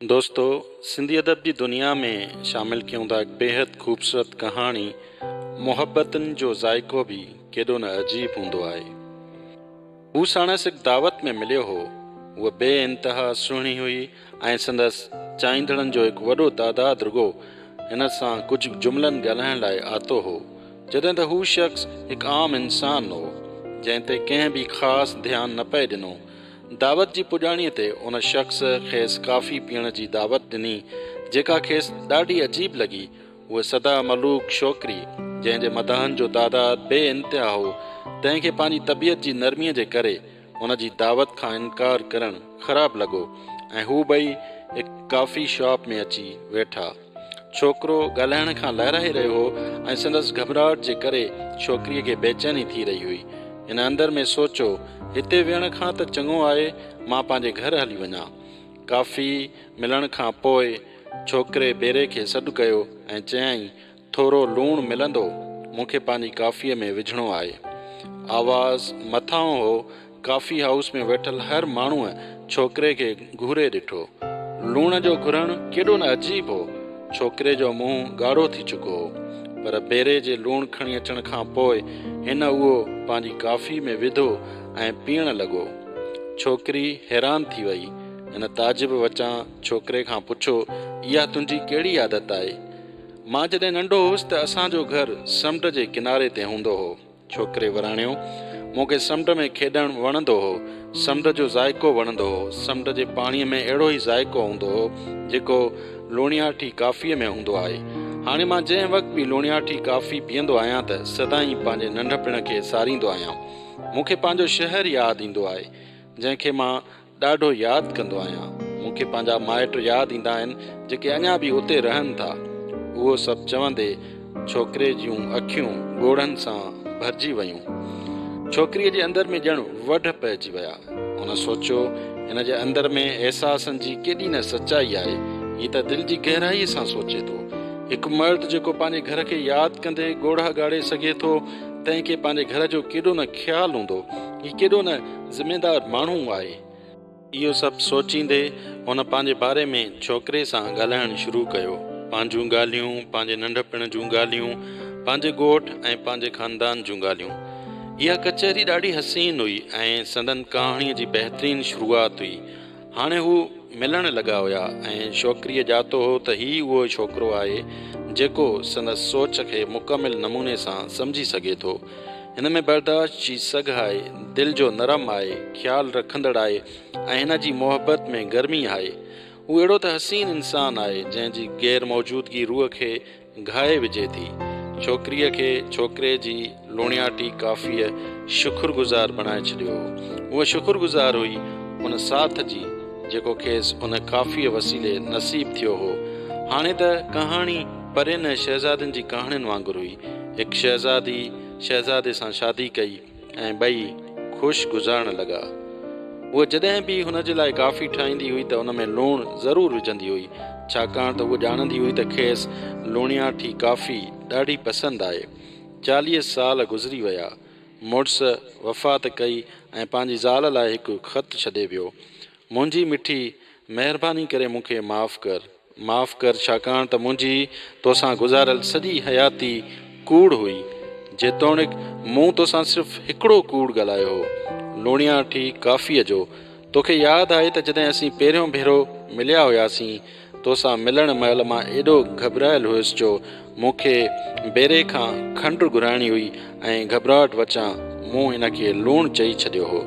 دوستو سنڌي ادب جي دنيا ۾ شامل ڪيون ٿا هڪ بيحد خوبصورت ڪهاڻي محبتن جو ذائقو به ڪيڏو نه عجيب هوندو آهي. هو ساڻس هڪ دعوت ۾ مليو هو. هوء بي انتها سهڻي هئي ۽ سندس چاهيندڙن جو هڪ وڏو تعداد رڳو هن سان ڪجهه جملن ڳالهائڻ لاء آتو هو. جڏهن ته هو شخص هڪ عام انسان هو، جنهن تي ڪنهن به خاص ڌيان نه پئي ڏنو. دعوت جي پڄاڻيء تي ان شخص کيس ڪافي پيئڻ جي دعوت ڏني، جيڪا کيس ڏاڍي عجيب لڳي. هوء سدا ملوڪ ڇوڪري، جنهن جي مداحن جو تعداد بي انتها هو، تنهن کي پنهنجي طبيعت جي نرميء جي ڪري هن جي دعوت کان انڪار ڪرڻ خراب لڳو ۽ هو ٻئي هڪ ڪافي شاپ ۾ اچي ويٺا. ڇوڪرو ڳالهائڻ کان لهرائي رهيو هو ۽ سندس گهٻراهٽ جي ڪري ڇوڪريء کي بيچيني ٿي رهي هئي. هن اندر ۾ سوچيو، هتي ويهڻ کان ته چڱو آهي مان پنهنجي گهر هلي وڃان. ڪافي ملڻ کان پوء ڇوڪري بيري کي سڏ ڪيو ۽ چيائين، ٿورو لوڻ ملندو؟ مون کي پنهنجي ڪافيء ۾ وجهڻو آهي. آواز مٿانهون هو، ڪافي هائوس ۾ ويٺل هر ماڻهوء ڇوڪري کي گهوري ڏٺو. لوڻ جو گهرڻ ڪيڏو نه عجيب هو. ڇوڪري جو منهن ڳاڙهو ٿي چڪو هو. پر بيري جي لوڻ کڻي اچڻ کان پوء هن اهو پنهنجي ڪافي ۾ وڌو ۽ پيئڻ لڳو. ڇوڪري حيران ٿي وئي. هن تعجب وچان ڇوڪري کان پڇيو، اها تنهنجي ڪهڙي عادت آهي؟ مان جڏهن ننڍو هوس ته اسان جو گهر سمنڊ جي ڪناري تي هوندو هو. ڇوڪري وراڻيو، مون کي سمنڊ ۾ کيڏڻ وڻندو هو. سمنڊ جو ذائقو وڻندو هو. سمنڊ جي پاڻيء ۾ اهڙو ئي ذائقو هوندو هو، جيڪو لوڻياٺي ڪافيء ۾ هوندو آهي. هاڻي مان جنهن وقت به لوڻياٺي ڪافي پيئندو آهيان ته سدائين پنهنجي ننڍپڻ کي ساريندو آهيان. مون کي پنهنجو شهر ياد ايندو آهي، جنهن کي مان ڏاڍو ياد ڪندو آهيان. مون کي پنهنجا مائٽ ياد ايندا آهن، جيڪي اڃا به اتي رهن ٿا. اهو سڀ چوندي ڇوڪري جون اکيون ڳوڙهن سان ڀرجي ويون. ڇوڪريء جي اندر ۾ ڄڻ وڍ پئجي ويا. هن سوچيو، هن جي اندر ۾ احساسن جي ڪيڏي نه سچائي آهي. هي ته دل جي گهرائيء سان سوچي ٿو. هڪ مرد جيڪو پنهنجي گهر کي ياد ڪندي ڳوڙها ڳاڙي سگهي ٿو، تنهن کي پنهنجي گهر جو ڪيڏو نه خيال هوندو. هي ڪيڏو نه ذميدار ماڻهو آهي. اهو سڀ سوچيندي هن پنهنجي باري ۾ ڇوڪري سان ڳالهائڻ شروع ڪيو. پنهنجون ڳالهيون، پنهنجي ننڍپڻ جون ڳالهيون، پنهنجي ڳوٺ ۽ پنهنجي خاندان جون ڳالهيون. اها ڪچهري ڏاڍي حسين هئي ۽ سندن ڪهاڻيء جي بهترين شروعات هئي. هاڻي هو ملڻ لڳا هيا ۽ ڇوڪريء ڄاتو هو ته هي اهو ڇوڪرو آهي جيڪو سندس سوچ کي مڪمل نموني سان سمجهي سگهي ٿو. هن ۾ برداشت جي سگهه آهي، دل جو نرم آهي، خيال رکندڙ آهي ۽ هن جي محبت ۾ گرمي آهي. هو اهڙو ته حسين انسان آهي جنهن جي غير موجودگي روح کي گهائي وجهي ٿي. ڇوڪريء کي ڇوڪري جي لوڻياٽي ڪافيء شڪر گذار بڻائي ڇڏيو هو. هوء شڪر گذار هئي ان ساٿ جي جيڪو کيس ان ڪافيء وسيلي نصيب ٿيو هو. هاڻي ته ڪهاڻي پرين ۽ شهزادين جي ڪهاڻين وانگر هئي. هڪ شهزادي شهزادي سان شادي ڪئي ۽ ٻئي خوش گذارڻ لڳا. هوء جڏهن به هن جي لاء ڪافي ٺاهيندي هئي ته ان ۾ لوڻ ضرور وجهندي هئي، ڇاڪاڻ ته هوء ڄاڻندي هئي ته کيس لوڻياٺي ڪافي ڏاڍي پسند آهي. 40 سال گذري ويا. مڙس وفات ڪئي ۽ پنهنجي زال لاء هڪ خط ڇڏي ويو. منهنجي مٺي، مهرباني ڪري مون کي معاف ڪر. معاف ڪر ڇاڪاڻ ته منهنجي توسان گذاريل سڄي حياتي ڪوڙ هئي. جيتوڻيڪ مون توسان صرف هڪڙو ڪوڙ ڳالهايو هو، لوڻياٺي ڪافيء جو. توکي ياد آهي ته جڏهن اسين پهريون ڀيرو مليا هياسين، توسان ملڻ مهل مان ايڏو گهٻرايل هيس جو مون کي بيري کان کنڊ گهرائڻي هئي ۽ گهٻراهٽ وچان مون هن کي لوڻ چئي ڇڏيو هو.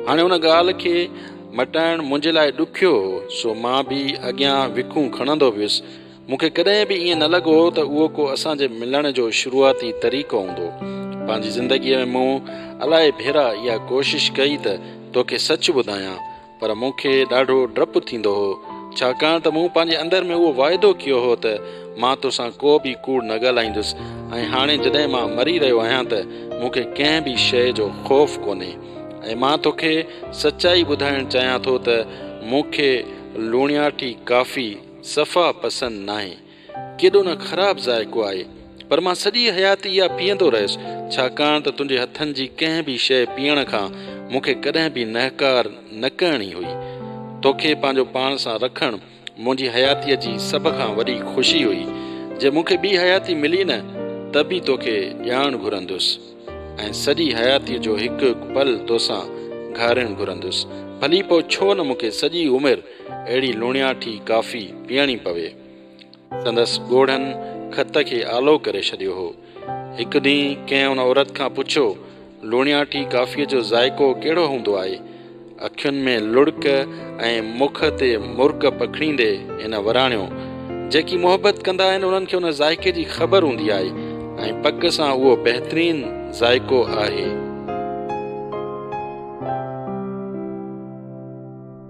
هاڻي ان ڳالهه کي مٽائڻ منهنجي لاء ڏکيو هو، سو مان به اڳيان وکون کڻندو ويس. مون کي ڪڏهن به ائين نه لڳو هو ته اهو ڪو اسان جي ملڻ جو شروعاتي طريقو هوندو. پنهنجي زندگيء ۾ مون الائي ڀيرا اها ڪوشش ڪئي ته توکي سچ ٻڌايان، پر مون کي ڏاڍو ڊپ ٿيندو هو، ڇاڪاڻ ته مون پنهنجي اندر ۾ اهو واعدو ڪيو هو ته مان توسان ڪو به ڪوڙ نه ڳالهائيندس ۽ هاڻي جڏهن مان مري رهيو آهيان ته مون کي ڪنهن به شيء جو خوف ڪونهي ۽ مان توکي سچائي ٻڌائڻ چاهيان ٿو ته مون کي لوڻياٺي ڪافي صفا پسند ناهي. ڪيڏو نه خراب ذائقو آهي. پر مان سڄي حياتي اها پيئندو رهيس، ڇاڪاڻ ته تنهنجي هٿن جي ڪنهن به شيء پيئڻ کان مون کي ڪڏهن به نهڪار نه ڪرڻي هئي. توکي پنهنجو پاڻ سان رکڻ منهنجي حياتيء جي سڀ کان وڏي خوشي هئي. جي مون کي ٻي حياتي ملي نه ته به توکي ڄاڻ گهرندس ۽ سڄي حياتيء جو هڪ هڪ پل توسان گهارڻ گهرندس. ڀلي پوء ڇو نه مون کي سڄي عمر اهڙي لوڻياٺي ڪافي پيئڻي پوي. سندس ڳوڙهن خط کي آلو ڪري ڇڏيو هو. هڪ ڏينهن ڪنهن ان عورت کان پڇيو، لوڻياٺي ڪافيء جو ذائقو ڪهڙو هوندو آهي؟ اکين ۾ لڙڪ ۽ مک تي مرڪ پکڙيندي هن وراڻيو، جيڪي محبت ڪندا آهن انهن کي ان ذائقي جي خبر هوندي آهي ۽ پڪ سان اهو بهترين ذائقو آهي.